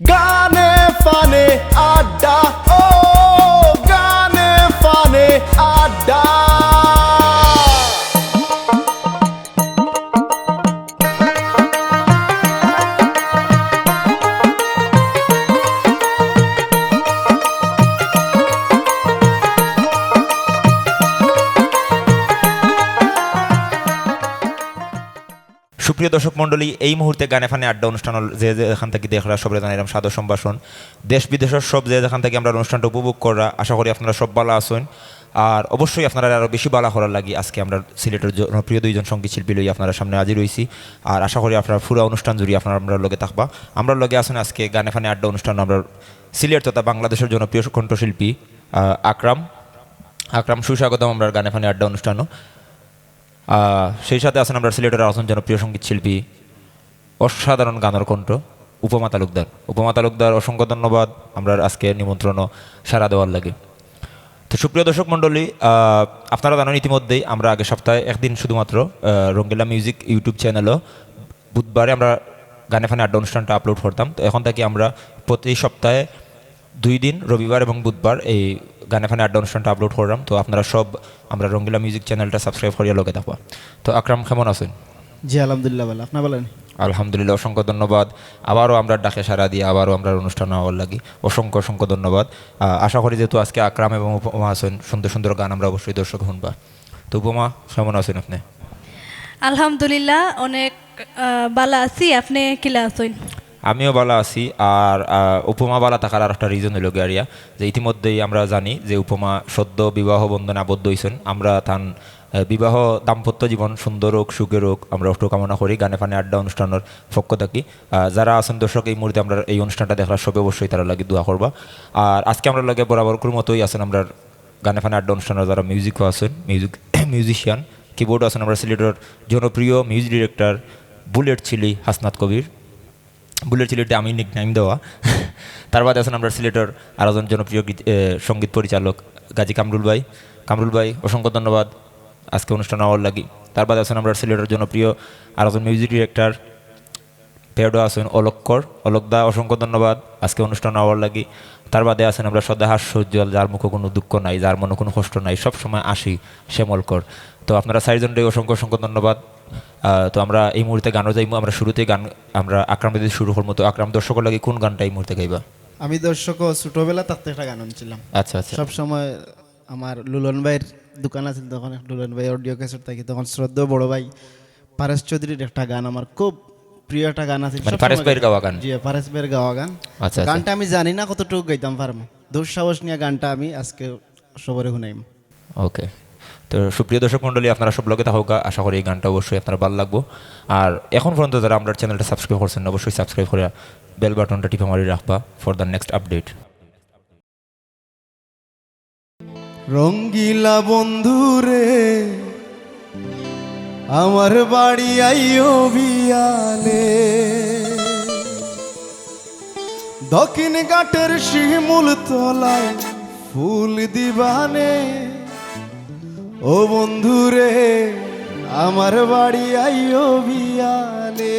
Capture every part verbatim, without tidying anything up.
গানে ফানে আড্ডা, ও গানে ফানে আড্ডা। সুপ্রিয় দর্শক মণ্ডলী, এই মুহূর্তে গানে ফানে আড্ডা অনুষ্ঠান যে যেখান থাকি দেখরা সবরে জানাইলাম সাদর সম্ভাষণ। দেশ বিদেশর সব যে যেখান থাকি আমরার অনুষ্ঠানটা উপভোগ কররা, আশা করি আপনারা সব ভালা আছইন। আর অবশ্যই আপনারারে আরো বেশি ভালা করার লাগি আজকে আমরা সিলেটর জনপ্রিয় দুইজন সঙ্গীত শিল্পী লইয়া আপনারার সামনে হাজির অইছি। আর আশা করি আপনারা পুরা অনুষ্ঠান জুড়ি আপনারা আমরার লগে থাকবা। আমরার লগে আছইন আজকে গানে ফানে আড্ডা অনুষ্ঠান আমরার সিলেট তথা বাংলাদেশর জনপ্রিয় কণ্ঠশিল্পী, আহ, আকরাম। আকরাম, সুস্বাগতম আমরার গানে ফানে আড্ডা অনুষ্ঠানো। আহ, সেই সাথে আছইন আমরার সিলেটর আরকজন জনপ্রিয় সঙ্গীত শিল্পী, অসাধারণ গানর কণ্ঠ, উপমা তালুকদার। উপমা তালুকদার, অসংখ্য ধন্যবাদ আমরার আজকে নিমন্ত্রণো সাড়া দেওয়ার লাগি। তো সুপ্রিয় দর্শক মণ্ডলী, আহ, আপনারা জানইন ইতিমধ্যেই আমরা আগে সপ্তাহে একদিন শুধুমাত্র, আহ, রঙ্গিলা মিউজিক YouTube চ্যানেলো বুধবারে আমরা গানে ফানে আড্ডা অনুষ্ঠানটা আপলোড করতাম। তো এখন থাকি আমরা প্রতি সপ্তাহে দুই দিন, রবিবার এবং বুধবার, এই গানে ফানে আড্ডা অনুষ্ঠানটা আপলোড কররাম। তো আপনারা সব আমরার রঙ্গিলা মিউজিক চ্যানেলটা সাবস্ক্রাইব করিয়া লগে থাকবা। তো আকরাম, কেমন আছইন? জি, আলহামদুলিল্লাহ, ভালা। আপনে ভালা নি? আলহামদুলিল্লাহ, অসংখ্য ধন্যবাদ। আবারও আমরার ডাকে সাড়া দিয়া আবারও আমরার অনুষ্ঠানো আওয়ার লাগি অসংখ্য, অসংখ্য ধন্যবাদ। আহ, আশা করি যেহেতু আজকে আকরাম এবং উপমা আছইন, সুন্দর সুন্দর গান আমরা অবশ্যই দর্শক হুনবা। তো উপমা, কেমন আছইন আপনে? আলহামদুলিল্লাহ, অনেক, আহ, ভালা আছি। আপনে কিলা আছইন? আমিও ভালা আছি। আর, আহ, উপমা ভালা থাকার আরেকটা reason অইলো গিয়া যে ইতিমধ্যেই আমরা জানি যে উপমা সদ্য বিবাহ বন্ধনে আবদ্ধ অইছইন। আমরা তান, আহ, বিবাহ দাম্পত্য জীবন সুন্দর হোক, সুখের হোক, আমরা অতটুকু কামনা করি গানে ফানে আড্ডা অনুষ্ঠানর পক্ষ থাকি। আহ, যারা আছইন দর্শক, এই মুহূর্তে আমরার এই অনুষ্ঠানটা দেখরা সবে অবশ্যই তারার লাগি দোয়া করবা। আর আজকে আমরার লগে বরাবরকুর মতোই আছইন আমরার গানে ফানে আড্ডা অনুষ্ঠানর যারা মিউজিকো আছইন, মিউজিক, মিউজিশিয়ান, কিবোর্ডো আছইন আমরার সিলেটর জনপ্রিয় music director bullet chilli Hasnat Kabir. Bullet চিলিটা আমি নিকনেম দেওয়া। তার বাদে আছইন আমরার সিলেটর আরকজন জনপ্রিয় গীত, এ, সঙ্গীত পরিচালক গাজী কামরুল ভাই। কামরুল ভাই, অসংখ্য ধন্যবাদ আজকে অনুষ্ঠানো আওয়ার লাগি। তার বাদে আছইন আমরার সিলেটর জনপ্রিয় আরকজন মিউজিক ডিরেক্টর, প্যাডো আছইন অলক কর। অলক দা, অসংখ্য ধন্যবাদ আজকে অনুষ্ঠানো আওয়ার লাগি। তার বাদে আছইন আমরার সদা হাস্য উজ্জ্বল, যার মুখো কুনু দুঃখ নাই, যার মনো কুনু কষ্ট নাই, সব সময় হাসি শ্যামল কর। তো আপনারা চাইরজনরে অসংখ্য, অসংখ্য ধন্যবাদ। আহ, তো আমরা এই মুহূর্তে গানো যাইমু। আমরা শুরুতেই গান আমরা আকরাম দিয়া শুরু করমু। তো আকরাম, দর্শকর লাগি কুন গানটা এই মুহূর্তে গাইবা? আমি দর্শকো ছোটবেলা থাকতে একটা গান হুনছিলাম। আচ্ছা, আচ্ছা। সব সময় আমার লুলন ভাইর দোকান আছিল তখন, লুলন ভাই অডিও ক্যাসেট থাকি, তখন শ্রদ্ধেয় বড় ভাই পারেশ চৌধুরীর একটা গান আমার খুব প্রিয় একটা গান আছিল, মানে সব ফারেস সময় ভাইর গাইতাম। গাওয়া গান? জি, ফারেস ভাইর গাওয়া গান। আচ্ছা, আচ্ছা। গানটা আমি জানি না কতটুকু গাইতাম পারমু। দুঃসাহস নিয়া গানটা আমি আজকে সবরে হুনাইমু। ওকে। তো সুপ্রিয় দর্শক মণ্ডলী, আপনারা সব লগে থাকউক্কা, আশা করি এই গানটা অবশ্যই আপনারার ভালা লাগবো। আর এখন পর্যন্ত যারা আমরার চ্যানেলটা সাবস্ক্রাইব করছইন না, অবশ্যই সাবস্ক্রাইব করিয়া বেল বাটনটা টিপা মারি রাখবা for the next update। রঙ্গিলা বন্ধুরে, আমার বাড়ি আইও বিয়ালে। দক্ষিণ ঘাটের শিমুল তলায় ফুল দিবানে। ও বন্ধুরে, আমার বাড়ি আইও বিয়ালে।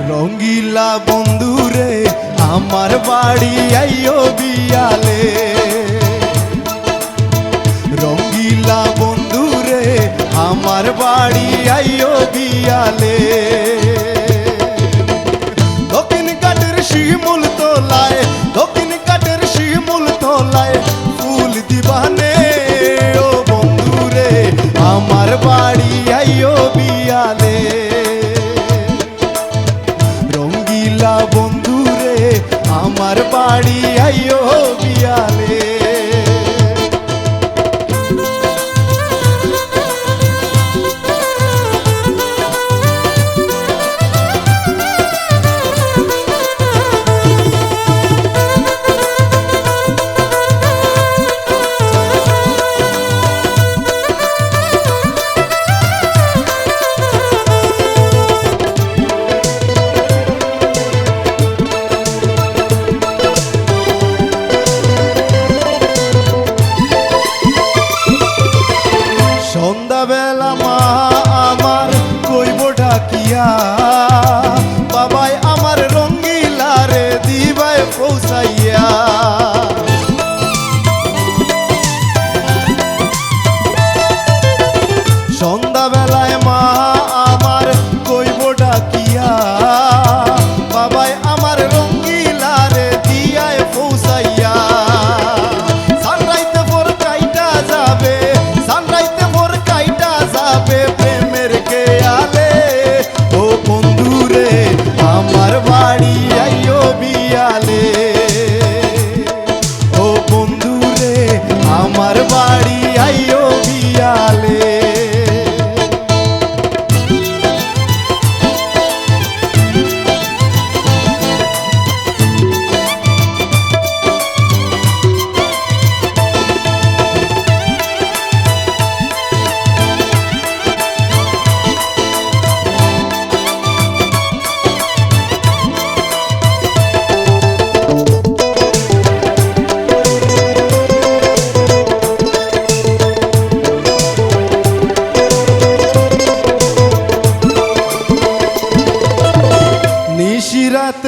রঙ্গিলা বন্ধুরে, আমার বাড়ি আইও বিয়ালে। রঙ্গিলা বন্ধুরে, আমার বাড়ি আইও বিয়ালে। দক্ষিণ ঘাটের শিমুল তলায়, দক্ষিণ ঘাটের শিমুল তলায় ফুল দিবানে। ও বন্ধুরে, আমার বাড়ি আইও বিয়ালে। রঙ্গিলা বন্ধুরে, আমার বাড়ি আইও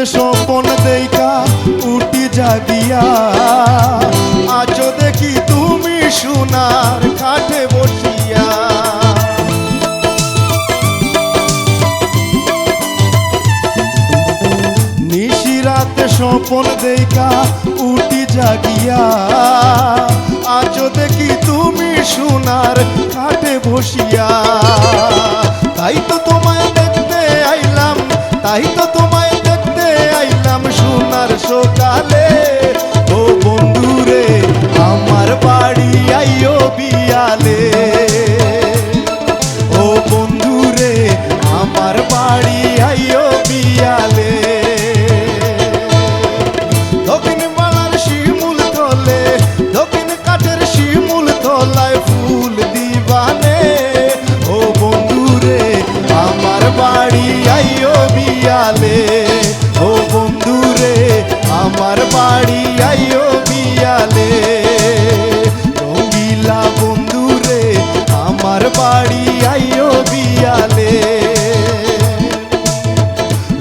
স্বপন দেইখা উঠি জাগিয়া, আজও দেখি তুমি সোনার খাটে বসিয়া। নিশি রাতে স্বপন দেইখা উঠি জাগিয়া, আজও দেখি তুমি সোনার খাটে বসিয়া। তাই তো তোমায় দেখতে আইলাম, তাই তো তোমায় দেখতে আইলাম সোনার সকালে। ও বন্ধুরে, আমার বাড়ি আইও বিয়ালে। ও বন্ধুরে, আমার বাড়ি আইও বিয়ালে। দক্ষিণ পাড়ার শিমুল তলে, দক্ষিণ কাঠের শিমুল তলায় ফুল দিবানে। ও বন্ধুরে, আমার বাড়ি আইও বিয়ালে। ও বন্ধুরে, আমার বাড়ি আইও বিয়ালে। রঙ্গিলা বন্ধুরে, আমার বাড়ি আইও বিয়ালে।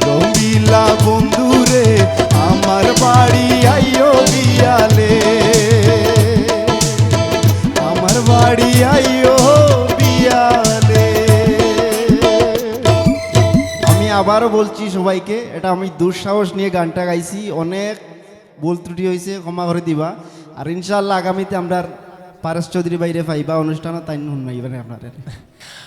রঙ্গিলা বন্ধুরে, আমার বাড়ি আইও বিয়ালে। আমার বাড়ি আইও বিয়ালে। আমি আবারও বলছি সবাইকে, এটা আমি দুঃসাহস নিয়ে গানটা গাইছি, অনেক ভুল ত্রুটি হইছে, ক্ষমা করে দিবা। আর ইনশাআল্লাহ আগামীতে আমরার পারস চৌধুরী ভাইরে পাইবা অনুষ্ঠানো, তাইন হুনাইবা নে আপনারারে।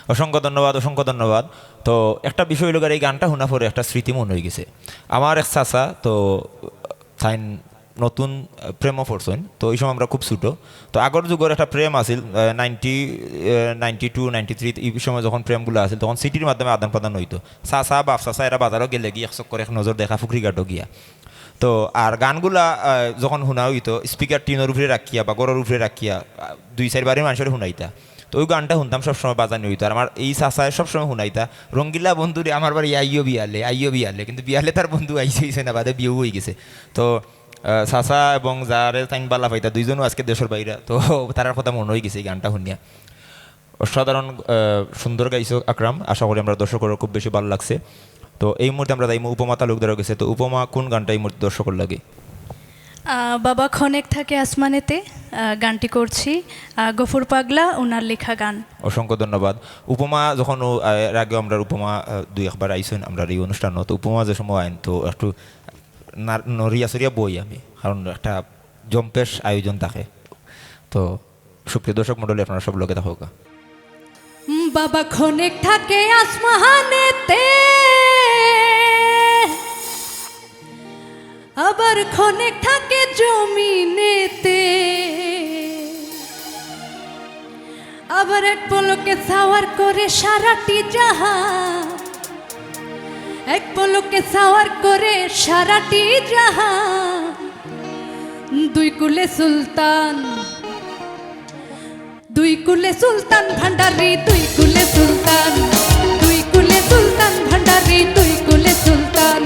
অসংখ্য ধন্যবাদ, অসংখ্যা ধন্যবাদ। তো একটা বিষয় অইলো গিয়া, এই গানটা হুনার পরে একটা স্মৃতি মনো অইগেছে। আমার এক চাচা, তো তাইন নতুন, আহ, প্রেমো পড়ছইন, তো ওই সময় আমরা খুব ছোট। তো আগর যুগর একটা প্রেম আছিল, আহ, নাইনটি, আহ, নাইনটি টু, নাইনটি থ্রি, এই সময় যখন প্রেমগুলা আছিল, তখন চিঠির মাধ্যমে আদান প্রদান অইতো। চাচা, বাপ চাচা এরা বাজারো গেলেগি এক চক্কর এক নজর দেখা ফুকরি ঘাটো গিয়া। তো আর গানগুলা, আহ, যখন হুনা অইতো, speaker টিনর উপরে রাখিয়া বা ঘরর উপরে রাখিয়া, আহ, দুই চাইর বাড়ির মানষরে হুনাইতা। তো ওই গানটা হুনতাম, সবসময় বাজানি অইতো। আর আমার এই চাচায় সবসময় হুনাইতা, "রঙ্গিলা বন্ধুরে, আমার বাড়ি আইও বিয়ালে, আইও বিয়ালে।" কিন্তু বিয়ালে তার বন্ধু আইছে, আইছে না, বাদে বিয়াও অইগেছে। তো, আহ, চাচা এবং যারে তাইন বালা পাইতা, দুইজনও আজকে দেশর বাইরা। তো তারার কথা মনো অইগেছে এই গানটা হুনিয়া। অসাধারণ, আহ, সুন্দর গাইছো আকরাম, আশা করি আমরার দর্শকরও খুব বেশি ভালা লাগছে। তো এই মুহূর্তে আমরা যাইমু উপমা তালুকদারর গেছে। তো উপমা, কোন গানটা এই মুহূর্তে দর্শকর লাগি? আহ, বাবা ক্ষণেক থাকে আসমানেতে, আহ, গানটি করছি, আহ, গফুর পাগলা, ওনার লেখা গান। অসংখ্য ধন্যবাদ। উপমা যখন ও, আহ, এর আগেও আমরার উপমা, আহ, দুই একবার আইছইন আমরার এই অনুষ্ঠানো, তো উপমা যে সময় আইন, তো একটু নার-, নড়িয়া চড়িয়া বই আমি, কারণ একটা জম্পেশ আয়োজন থাকে। তো সুপ্রিয় দর্শক মণ্ডলী, আপনারা সব লগে থাকউক্কা। বাবা ক্ষণেক থাকে আসমানেতে, আবার ক্ষণেক থাকে জমিনেতে, আবার এক পলকে সাওয়ার করে সারাটি জাহান, এক পলকে সাওয়ার করে সারাটি জাহান। দুই কুলে সুলতান, দুই কুলে সুলতান ভান্ডারি, দুই কুলে সুলতান, দুই কুলে সুলতান ভান্ডারি, দুই কুলে সুলতান,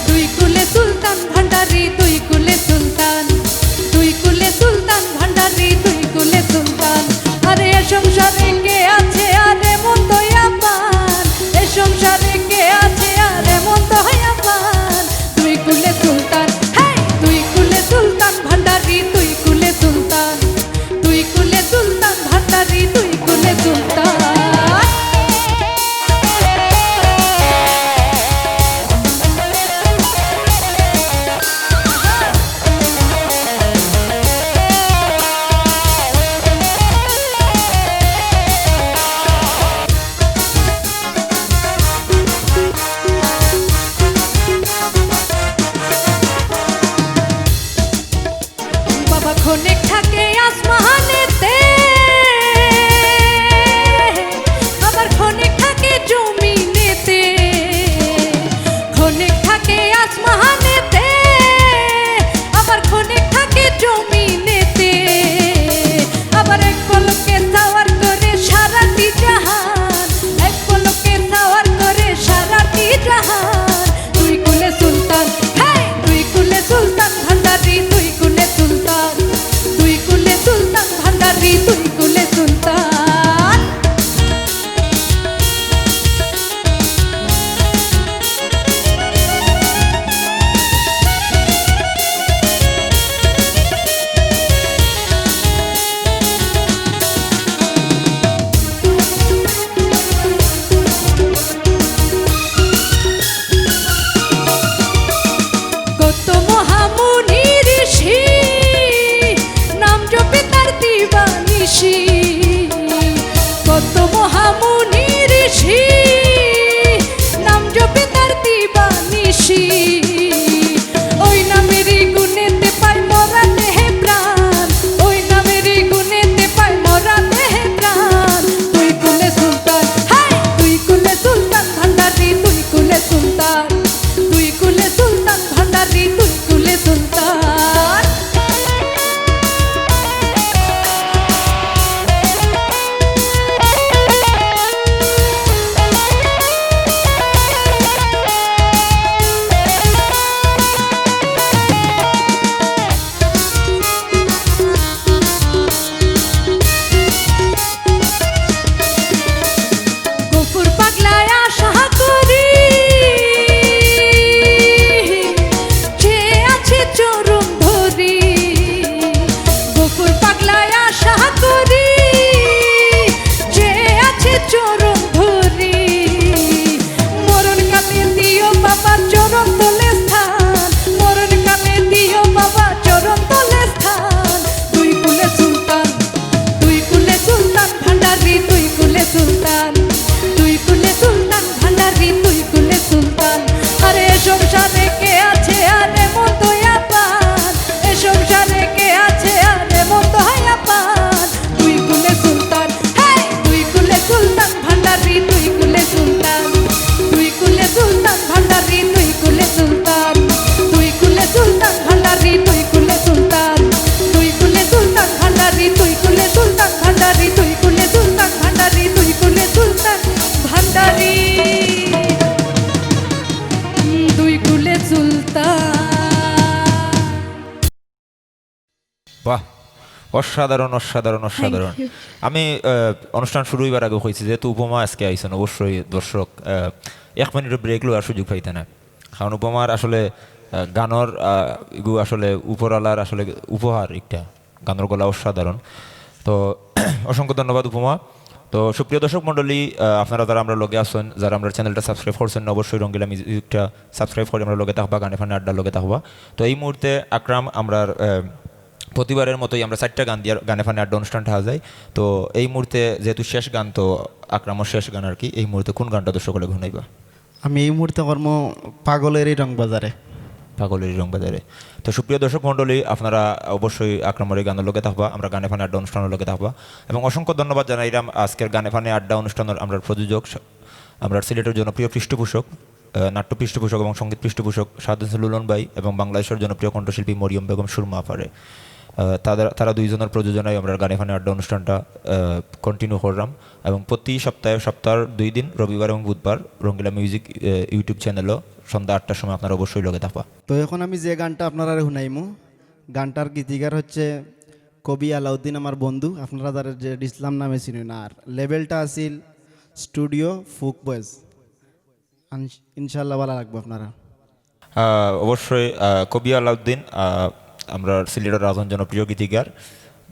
দুই কুলে সুলতান ভান্ডারি, দুই কুলে সুলতান, দুই কুলে সুলতান ভান্ডারি, দুই কুলে সুলতান। আরে এ সংসারে কে আছে আরে মন্দ আপান, এ সংসারে কে আছে আরে মন্দ আপান। দুই কুলে সুলতান, হে, দুই কুলে সুলতান ভান্ডারি, দুই কুলে সুলতান, দুই কুলে সুলতান ভান্ডারি, দুই কুলে সুলতান। অসাধারণ, অসাধারণ, অসাধারণ। Thank you। আমি, আহ, অনুষ্ঠান শুরু হইবার আগে কইছি, যেহেতু উপমা আজকে আইছেন, অবশ্যই দর্শক, আহ, এক মিনিটও ব্রেক লওয়ার সুযোগ পাইতা না, কারণ উপমার আসলে, আহ, গানর, আহ, ইগু আসলে উপরআলার আসলে উপহার একটা, গানর গলা অসাধারণ। তো অসংখ্য ধন্যবাদ উপমা। তো সুপ্রিয় দর্শক মণ্ডলী, আহ, আপনারা যারা আমরার লগে আছেন, যারা আমরার চ্যানেলটা সাবস্ক্রাইব করছেন না, অবশ্যই রঙ্গিলা মিউজিকটা সাবস্ক্রাইব করে আমরার লগে থাকবা, গানে ফানে আড্ডার লগে থাকবা। তো এই মুহূর্তে আকরাম আমরার, আহ, প্রতিবারের মতোই আমরা চারটা গান দিয়া গানে ফানে আড্ডা অনুষ্ঠানটা হাজাই। তো এই মুহূর্তে যেহেতু শেষ গান, তো আকরামর শেষ গান আর কি, এই মুহূর্তে কোন গানটা দর্শকর লগে হুনাইবা? আমি এই মুহূর্তে করমু পাগলের এই রং বাজারে। পাগলের এই রং বাজারে। তো সুপ্রিয় দর্শক মণ্ডলী, আপনারা অবশ্যই আকরামর এই গানর লগে থাকবা, আমরা গানে ফানে আড্ডা অনুষ্ঠানর লগে থাকবা। এবং অসংখ্য ধন্যবাদ জানাইলাম আজকের গানে ফানে আড্ডা অনুষ্ঠানর আমরার প্রযোজক, আমরার সিলেটের জনপ্রিয় পৃষ্ঠপোষক, আহ, নাট্য পৃষ্ঠপোষক এবং সঙ্গীত পৃষ্ঠপোষক শাহাদ হোসেন লুলন ভাই এবং বাংলাদেশের জনপ্রিয় কণ্ঠশিল্পী মরিয়ম বেগম সুরমা আপারে। আহ, তাদের, তারা দুইজনের প্রযোজনায় আমরা গানে ফানে আড্ডা অনুষ্ঠানটা, আহ, কন্টিনিউ করলাম এবং প্রতি সপ্তাহে, সপ্তাহের দুই দিন, রবিবার এবং বুধবার, রঙ্গিলা মিউজিক, আহ, YouTube চ্যানেলও সন্ধ্যা আটটার সময় আপনারা অবশ্যই লগে থাকবা। তো এখন আমি যে গানটা আপনারারে হুনাইমু, গানটার গীতিকার হচ্ছে কবি আলাউদ্দিন, আমার বন্ধু, আপনারা যারা জেড ইসলাম নামে চিনেন, আর লেবেলটা আছিল স্টুডিও ফোক বয়েজ। আনস-, ইনশাআল্লাহ ভালা লাগবো আপনারা। আহ, অবশ্যই, আহ, কবি আলাউদ্দিন, আহ, আমরার সিলেটের রাজন জনপ্রিয় গীতিকার।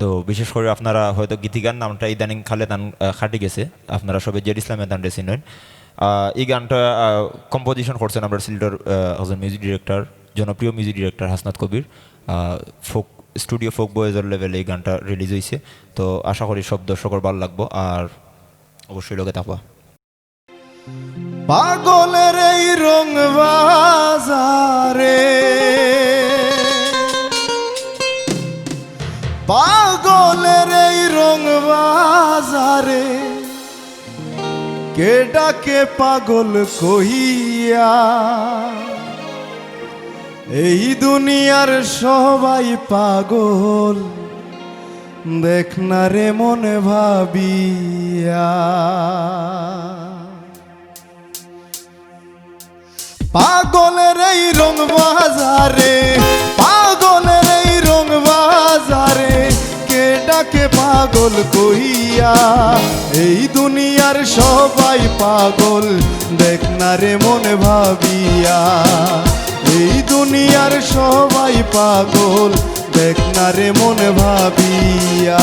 তো বিশেষ করে আপনারা হয়তো গীতিকার নামটা ইদানিং কালে তান, আহ, খাটি গেছে, আপনারা সবে জেড ইসলামে তানরে চিনইন। আহ, এই গানটা, আহ, কম্পোজিশন করছেন আমরার সিলেটের, আহ, একজন মিউজিক ডিরেক্টর, জনপ্রিয় মিউজিক ডিরেক্টর হাসনাত কবির। আহ, ফোক, স্টুডিও ফোক বয়েজর লেভেলে এই গানটা রিলিজ হইছে। তো আশা করি সব দর্শকর ভালা লাগবো, আর অবশ্যই লগে থাকবা। পাগলের এই রং বাজারে, পাগলের এই রং বাজারে, কে ডাকে পাগল কহিয়া? এই দুনিয়ার সবাই পাগল, দেখ না রে মনে ভাবিয়া। পাগলের এই রং বাজারে, পাগলের এই রং বাজারে, কে ডাকে পাগল কইয়া? এই দুনিয়ার সবাই পাগল, দেখ না রে মনে ভাবিয়া। এই দুনিয়ার সবাই পাগল, দেখ না রে মনে ভাবিয়া।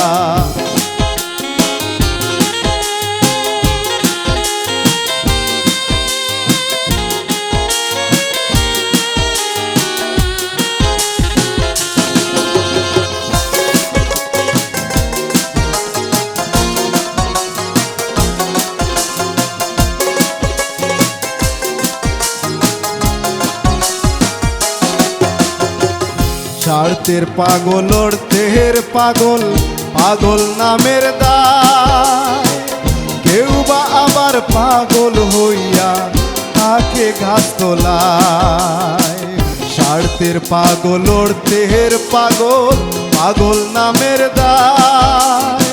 সারতের পাগল, অর্থের পাগল, পাগল নামের দায়। কেউ বা আবার পাগল হইয়া থাকে গাছতলায়। সারতের পাগল, অর্থের পাগল, পাগল নামের দায়।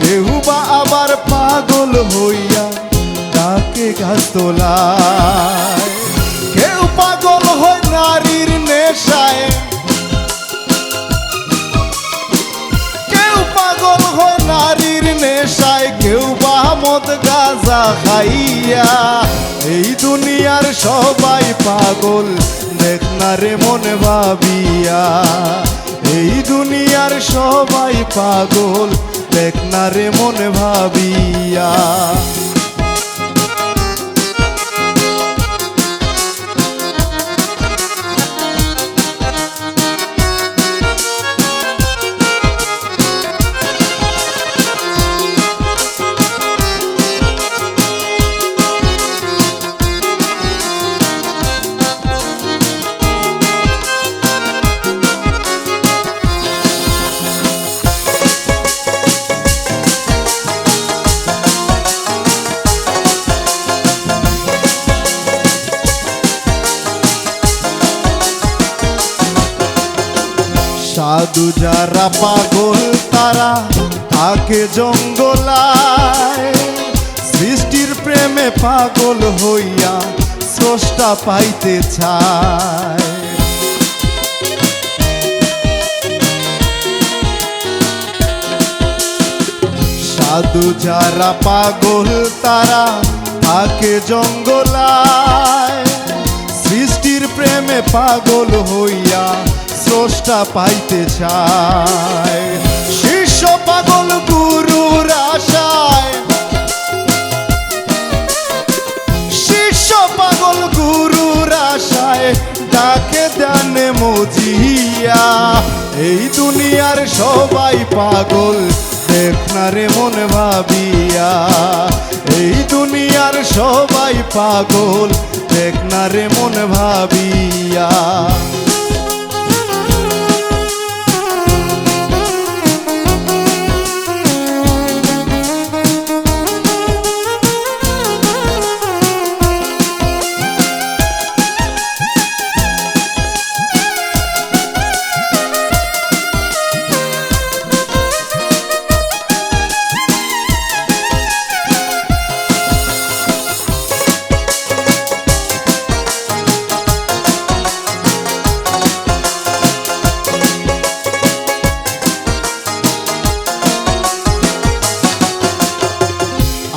কেউ বা আবার পাগল হইয়া থাকে গাছতলায়। কেউ পাগল হয় নারীর নেশায়, কেউ পাগল হয় নারীর নেশায়, কেউ বা মদ গাঁজা খাইয়া। এই দুনিয়ার সবাই পাগল, দেখ না রে মনে ভাবিয়া। এই দুনিয়ার সবাই পাগল, দেখ না রে মনে ভাবিয়া। সাধু যারা পাগল তারা থাকে জঙ্গলায়, সৃষ্টির প্রেমে পাগল হইয়া স্রষ্টা পাইতে চায়। সাধু যারা পাগল তারা থাকে জঙ্গলায়, সৃষ্টির প্রেমে পাগল হইয়া স্রষ্টা পাইতে চায়। শিষ্য পাগল গুরুর আশায়, শিষ্য পাগল গুরুর আশায় ডাকে ধ্যানে মজিয়া। এই দুনিয়ার সবাই পাগল, দেখ না রে মন ভাবিয়া। এই দুনিয়ার সবাই পাগল, দেখ না রে মন ভাবিয়া।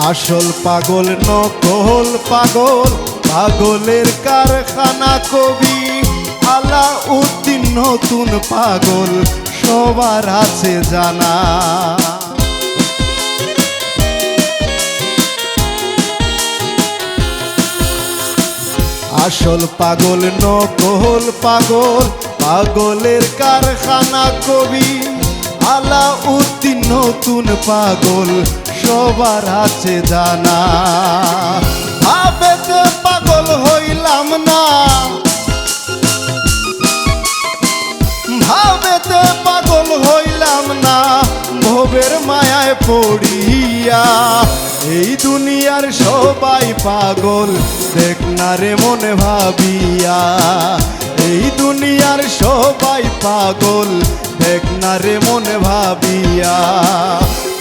আসল পাগল, নকল পাগল, পাগলের কারখানা কবি আলাউদ্দিন নতুন পাগল, সবার আছে জানা। আসল পাগল, নকল পাগল, পাগলের কারখানা কবি আলাউদ্দিন নতুন পাগল, সবার আছে জানা। ভাবেতে পাগল হইলাম না, ভাবেতে পাগল হইলাম না, ভবের মায়ায় পড়িয়া। এই দুনিয়ার সবাই পাগল, দেখ না রে মনে ভাবিয়া। এই দুনিয়ার সবাই পাগল, দেখ না রে মনে ভাবিয়া।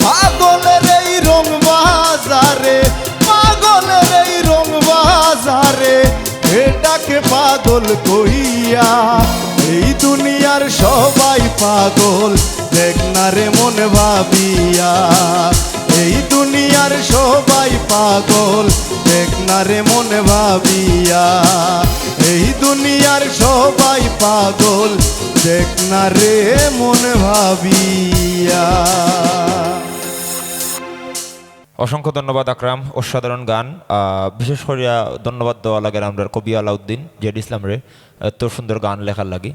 পাগলের এই রং বাজারে, পাগলের এই রং বাজারে, এটাকে পাগল কইয়া। এই দুনিয়ার সবাই পাগল, দেখ না রে মন ভাবিয়া। এই দুনিয়ার সবাই পাগল, দেখ না রে মন ভাবিয়া। এই দুনিয়ার সবাই পাগল, দেখ না রে মন ভাবিয়া। অসংখ্য ধন্যবাদ আকরাম, অসাধারণ গান। আহ, বিশেষ করিয়া ধন্যবাদ দেওয়া লাগে আমরার কবি আলাউদ্দিন জেড ইসলামরে, এত সুন্দর গান লেখার লাগি।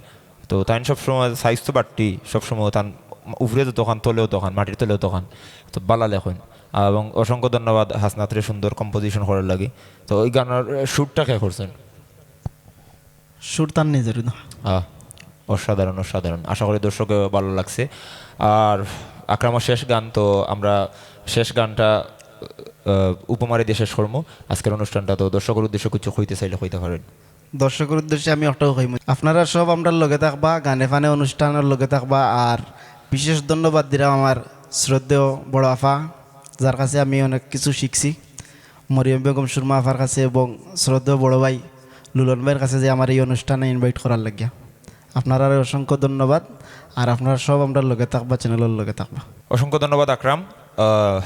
তো তাইন সবসময় সাইজ তো বাট্টি, সবসময় তান উপরে যতখান, তলেও ততখান, মাটির তলেও ততখান, তো বালা লেখইন। এবং অসংখ্য ধন্যবাদ হাসনাতরে সুন্দর কম্পোজিশন করার লাগি। তো ওই গানের সুরটা কে করছেন? সুর তান নিজের না। আহ, অসাধারণ, অসাধারণ। আশা করি দর্শকে ভালো লাগছে। আর আকরামর শেষ গান, তো আমরা শেষ গানটা, আহ, উপমারে দিয়ে শেষ করবো আজকের অনুষ্ঠানটা। তো দর্শকের উদ্দেশ্যে কিছু কইতে চাইলে কইতে পারেন। দর্শকের উদ্দেশ্যে আমি একটাও কইমু, আপনারা সব আমরার লগে থাকবা, গানে ফানে অনুষ্ঠানর লগে থাকবা। আর বিশেষ ধন্যবাদ দিলাম আমার শ্রদ্ধেয় বড় আফা, যার কাছে আমি অনেক কিছু শিখছি, মরিয়ম বেগম সুরমা আফার কাছে এবং শ্রদ্ধেয় বড় ভাই লুলন ভাইয়ের কাছে, যে আমার এই অনুষ্ঠানে ইনভাইট করার লাগিয়া। আপনারারে অসংখ্য ধন্যবাদ। আর আপনারা সব আমরার লগে থাকবা, চ্যানেলর লগে থাকবা। অসংখ্য ধন্যবাদ আকরাম। আহ,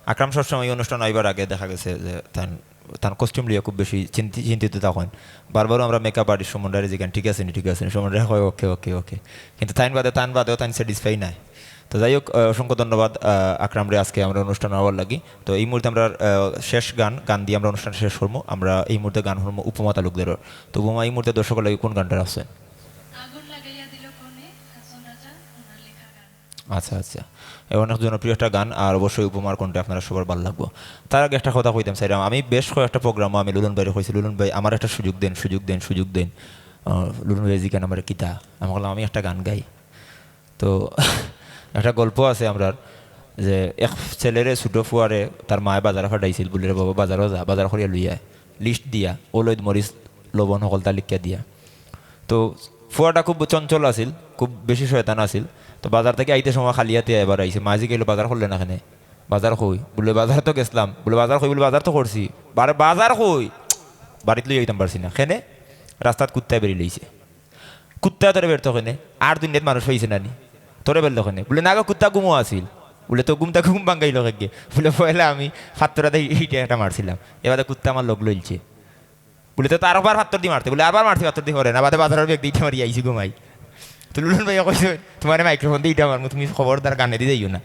আকরাম সবসময় এই অনুষ্ঠান আইবার আগে দেখা গেছে যে তান, তান কস্টিউম লইয়া খুব বেশি চিন্তি-, চিন্তিত থাকেন। বারবারও আমরা মেকআপ আর্টিস্ট সুমন রায়রে জিগান, "ঠিক আছে নি, ঠিক আছে নি?" সুমন রায় কয়, "ওকে, ওকে, ওকে।" কিন্তু তাইন বাদে, তান বাদেও তাইন স্যাটিসফাই নাই। তো যাই হোক, আহ, অসংখ্য ধন্যবাদ, আহ, আকরামরে আজকে আমরা অনুষ্ঠান আওয়ার লাগি। তো এই মুহূর্তে আমরা, আহ, শেষ গান, গান দিয়ে আমরা অনুষ্ঠান শেষ করবো। আমরা এই মুহূর্তে গান শুনবো উপমা তালুকদারর। তো উপমা, এই মুহূর্তে দর্শকের লাগি কোন গানটা রাখছেন? আগুন লাগাইয়া দিল কোণে, হাসন রাজা, ওনার লেখা গান। আচ্ছা, আচ্ছা। এ অনেক জনপ্রিয় একটা গান, আর অবশ্যই উপমার কণ্ঠে আপনারা সবার ভালো লাগবো। তার আগে একটা কথা কইতাম চাইলাম, আমি বেশ কয়েকটা প্রোগ্রামও আমি লুলন ভাইরে কইছি, "লুলন ভাই, আমার একটা সুযোগ দেন, সুযোগ দেন, সুযোগ দেন।" আহ, লুলন ভাই জিগান আমারে কিতা? আমি বললাম, "আমি একটা গান গাই।" তো একটা গল্প আছে আমরার, যে এক ছেলেরে, ছোট ফুয়ারে তার মায়ে বাজারে পাঠাইছিল, বুলে, "রে বাবা, বাজারো যা, বাজার করিয়া লইয়া আয়।" লিস্ট দিয়া, অলইদ, মরিচ, লবণ, হকলতা লিখিয়া দিয়া। তো ফুয়াটা খুব চঞ্চল আছিল, খুব বেশি শয়তান আছিল। তো বাজার থাকি আইতে সময় খালি হাতে এবার আইছে। মায়ে জিগাইলো, "বাজার করলে না কেনে?" "বাজার কই?" বুলে, "বাজার তো গেছলাম।" বুলে, "বাজার কই?" বুলে, "বাজার তো করছি।" "বারে বাজার কই?" "বাড়িত লই আইতাম পারছি না।" "কেনে?" "রাস্তাত কুত্তায় বেড়ি লইছে।" "কুত্তা তোরে বেড়তো কেনে? আর দুনিয়াত মানুষ পাইছে না নি? তোরে বেড়লো কেনে?" বুলে, "না গো, কুত্তা ঘুমো আছিল।" বুলে, "তো ঘুম থাকি ঘুম ভাঙ্গাইলো কেগে?" বুলে, "পয়লা আমি ফাত্তর আদে ইটা একটা মারছিলাম, এবাদে কুত্তা আমার লগ লইলছে।" বুলে, "তো, তো আরবার ফাত্তর দি মারতে।" বুলে, "আরবার মারছি ফাত্তর দি, পরে না, বাদে বাজারর ব্যাগ দি ইটা মারি আইছি ঘুমাই।" তো লুলন ভাইয়ে কইছে, "তুমারে মাইক্রোফোন দি ইটা মারমু, তুমি খবরদার গানেদি যাইও না।"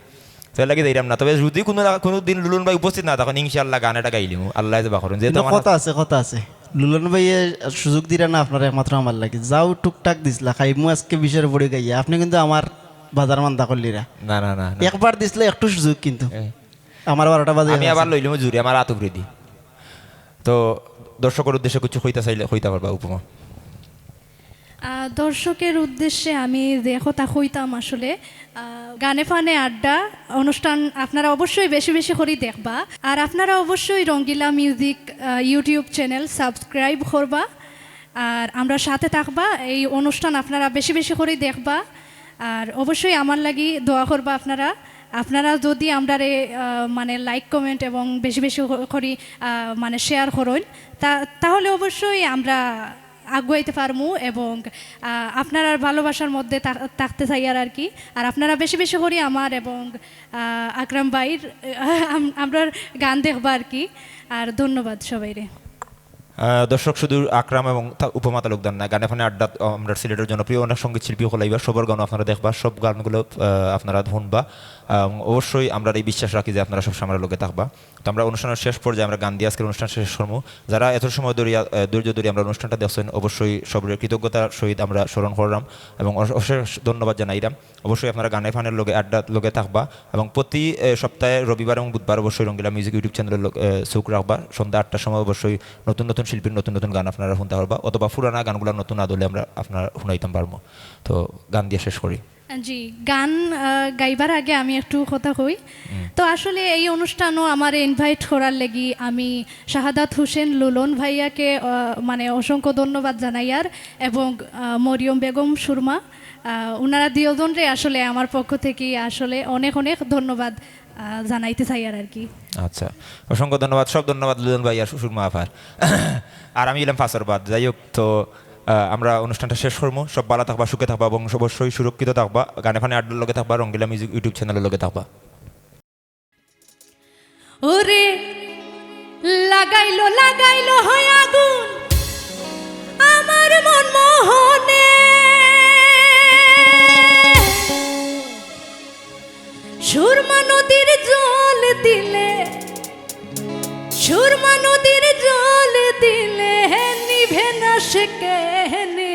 তো এরলাগি যাইরাম না। তবে যুদি কুনু, কুনু দিন লুলন ভাই উপস্থিত না থাকইন, ইনশাআল্লাহ গান একটা গাইলিমু, আল্লায় যেবা করইন। যেহেতু কিন্তু আমার কথা আছে, কথা আছে। লুলন ভাইয়ে সুযোগ দিরা না আপনারে একমাত্র আমার লাগি। যাও টুকটাক দিছলা, খাইমু আজকে বিশর উপরে গাইয়া। আপনে কিন্তু আমার বাজার মান্দা করলিরা। না, না, না, না। একবার দিছলা একটু সুযোগ কিন্তু। এ। আমার বারোটা বাজে আমি গেছে। আবার লইলিমু জুরে, আমার আত উপরেদি। তো দর্শকর উদ্দেশ্যে কিছু কইতা চাইলে কইতা পারবা, উপমা। আহ, দর্শকর উদ্দেশ্যে আমি যে কথা কইতাম আসলে, আহ, গানে ফানে আড্ডা অনুষ্ঠান আপনারা অবশ্যই বেশি বেশি করি দেখবা। আর আপনারা অবশ্যই রঙ্গিলা মিউজিক, আহ, YouTube channel subscribe করবা। আর আমরার সাথে থাকবা, এই অনুষ্ঠান আপনারা বেশি বেশি করি দেখবা। আর অবশ্যই আমার লাগি দোয়া করবা আপনারা। আপনারা যুদি আমরারে, আহ, মানে, like, comment এবং বেশি বেশি ক-, করি, আহ, মানে, share করইন, তা-, তাহলে অবশ্যই আমরা আগুয়াইতে পারমু এবং, আহ, আপনারার ভালোবাসার মধ্যে তা-, থাকতে চাইয়ার আর কি। আর আপনারা বেশি বেশি করি আমার এবং, আহ, আকরাম ভাইর, আহ, আম-, আমরার গান দেখবা আর কি। আর ধন্যবাদ সবাইরে। আহ, দর্শক শুধু আকরাম এবং তা-, উপমা তালুকদার না, গানে ফানে আড্ডা, আহ, আমরার সিলেটর জনপ্রিয় অনেক সঙ্গীত শিল্পী অকল আইবা, সবর গানও আপনারা দেখবা, সব গানগুলো, আহ, আপনারা হুনবা। আহ, এবং অবশ্যই আমরা এই বিশ্বাস রাখি যে আপনারা সবসময় আমরার লগে থাকবা। তো আমরা অনুষ্ঠানের শেষ পর্যায়ে আমরা গান দিয়া আজকের অনুষ্ঠান শেষ করমু। যারা এত সময় ধরিয়া, আহ, ধৈর্য ধরিয়া আমরার অনুষ্ঠানটা দেখছইন, অবশ্যই সবরে কৃতজ্ঞতার সহিত আমরা স্মরণ করলাম এবং অশ-, অশেষ ধন্যবাদ জানাইলাম। অবশ্যই আপনারা গানে ফানের লগে, আড্ডার লগে থাকবা এবং প্রতি, এ, সপ্তাহে রবিবার এবং বুধবার অবশ্যই রঙ্গিলা মিউজিক YouTube channel-র লগ-, এ, চোখ রাখবা। সন্ধ্যা আটটার সময় অবশ্যই নতুন নতুন শিল্পীর নতুন নতুন গান আপনারা হুনতা পারবা, অথবা পুরানা গানগুলা নতুন আদলে আমরা আপনারা হুনাইতাম পারমু। তো গান দিয়া শেষ করি। জি, গান, আহ, গাইবার আগে আমি একটু কথা কই। হুম। তো আসলে এই অনুষ্ঠানও আমারে invite করার লাগি আমি শাহাদাত হোসেন লুলন ভাইয়াকে, আহ, মানে, অসংখ্য ধন্যবাদ জানাইয়ার এবং, আহ, মরিয়ম বেগম সুরমা, আহ, ওনারা দুইজনরে আসলে আমার পক্ষ থেকে আসলে অনেক অনেক ধন্যবাদ, আহ, জানাইতে চাইয়ার আর কি। আচ্ছা, অসংখ্য ধন্যবাদ, সব ধন্যবাদ লুলন ভাই আর সুরমা আফার। আর আমি এলাম ফাঁসর বাদ। যাই হোক, তো, আহ, আমরা অনুষ্ঠানটা শেষ করমু। সব ভালা থাকবা, সুখে থাকবা এবং অবশ্যই সুরক্ষিত থাকবা। গানে ফানে আড্ডার লগে থাকবা, রঙ্গিলা মিউজিক YouTube channel-র লগে থাকবা। ওরে লাগাইলো, লাগাইলো হয় আগুন আমার মন মোহনে। সুরমা নদীর জল দিলে, সুরমা নদীর জল দিলে নিভে না সে কেনে।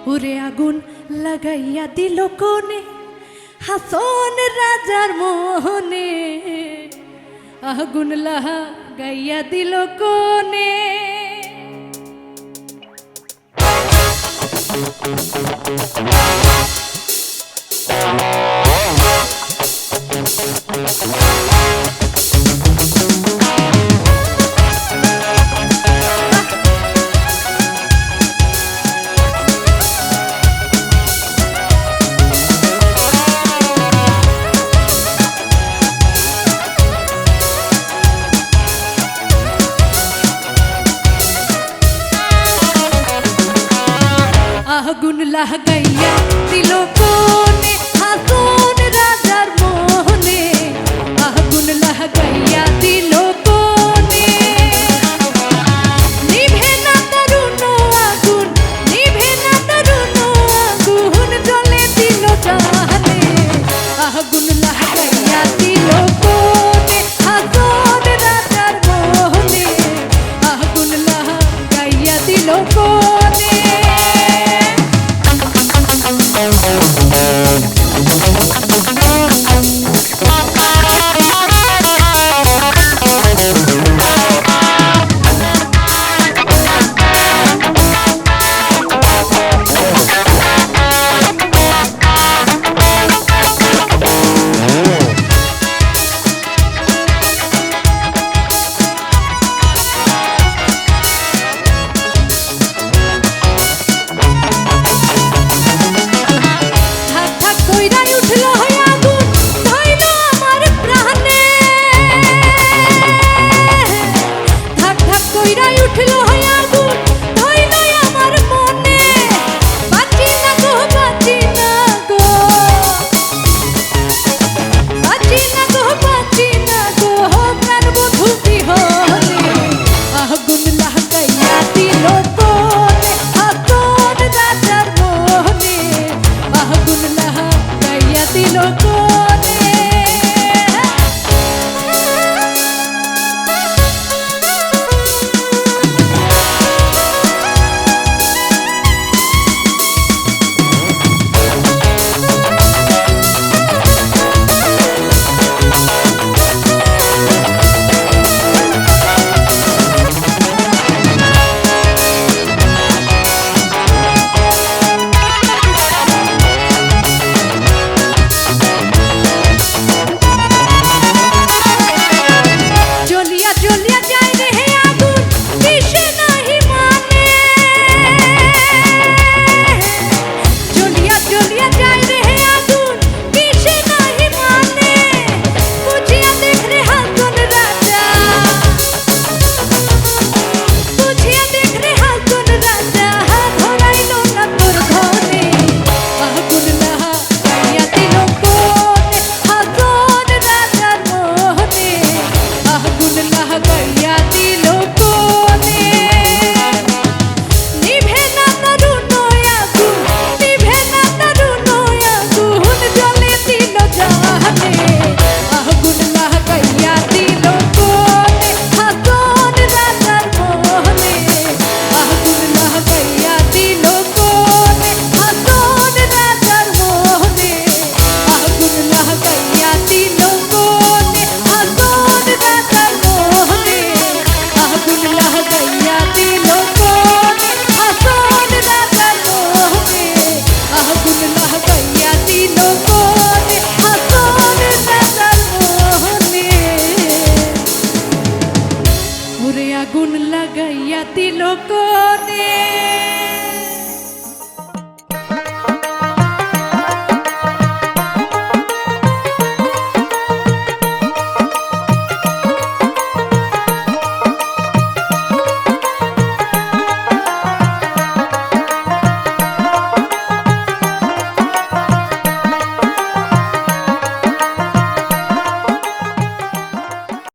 ওরে আগুন লাগাইয়া দিল কোনে হাসন রাজার মোহনে, আগুন লাগাইয়া দিল কোনে। আগুন লাগাইয়া দিল কোনে হাসন রাজার মোহনে, আগুন লাগাইয়া দিল কোনে। নিভে না তার উনো আগুন, নিভে না তার উনো আগুন, জ্বলে দিল জানে। আগুন লাগাইয়া দিল কোনে হাসন রাজার মোহনে, আগুন লাগাইয়া দিল কোনে। তিলকনে